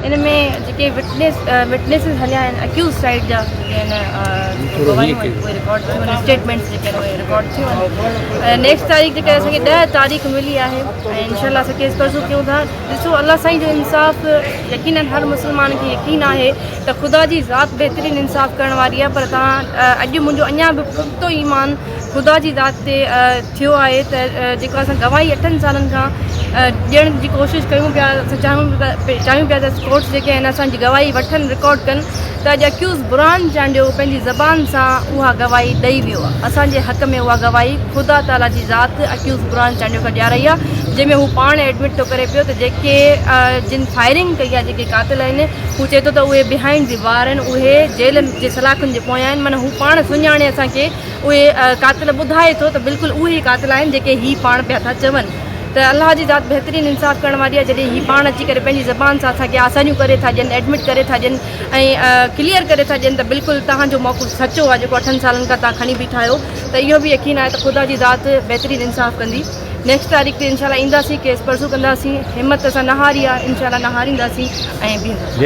ان ۾ جيڪي witness witnesses هليا آهن اڪيوز سائيڊ جا جيڪي آهن گواهيون آهن اهي رڪارڊ ٿيون آهن اسٽيٽمينٽس جيڪي آهن اهي رڪارڊ ٿيون آهن نيڪسٽ تاريخ جيڪا اسان کي ڏهه تاريخ ملي آهي ۽ انشاء الله اسان ڪيس پرسو ڪيون ٿا. ڏسو الله سائين جو انصاف يقينن هر مسلمان کي يقين آهي ته خدا جي ذات بهترين انصاف ڪرڻ واري آهي پر توهان اڄ منهنجو اڃا به پختو ايمان خدا جي ذات تي ٿيو آهي ته جيڪو اسان گواهي اٺن سالن کان ڏيڻ جي ڪوشش ڪيون پيا اسان چاهيون چاهيون پيا ته ڪورٽس جيڪي آهن اسان جي گواهي وٺن رڪارڊ ڪن ته اڄ اڪيوز برهان چانڊيو پنهنجي زبان سان اها گواهي ڏئي ويو آهي اسان جي حق ۾ اها گواهي خدا تعاليٰ جي ذات اڪيوز برهان چانڊيو کان ڏيارائي آهي جنهن ۾ هو پاڻ ايڊمٽ ٿو ڪري پيو ته جيڪي جن فائرنگ ڪئي آهي جيڪي قاتل آهن هو چئي ٿو ته اهي بهائنڊ the وار آهن اهي جيل جي سلاخن جي پويان آهن معنيٰ هو پاڻ سڃاڻي اسان کي اهي قاتل ٻڌائي ٿو ته بلڪل اهي ئي قاتل آهن جيڪي هي پاڻ پيا ٿا چون ته الله جي ذات بهترين انصاف ڪرڻ واري آهي جڏهن هي پاڻ اچي ڪري پنهنجي زبان سان اسان کي آسانيون ڪري ٿا ڏين ايڊمٽ ڪري ٿا ڏين ۽ ڪليئر ڪري ٿا ڏين ته بلڪل توهان جو موقف سچو آهي جيڪو اٺن سالن کان توهان کڻي بيٺا آهيو ته اهو به يقين آهي ته خدا جي ذات بهترين انصاف ڪندي نيڪسٽ تاريخ تي انشاء الله اينداسين ڪيس پرسو ڪنداسين همت اسان نه هاري آهي انشاء الله نه هارينداسين ۽ بيهنداسين.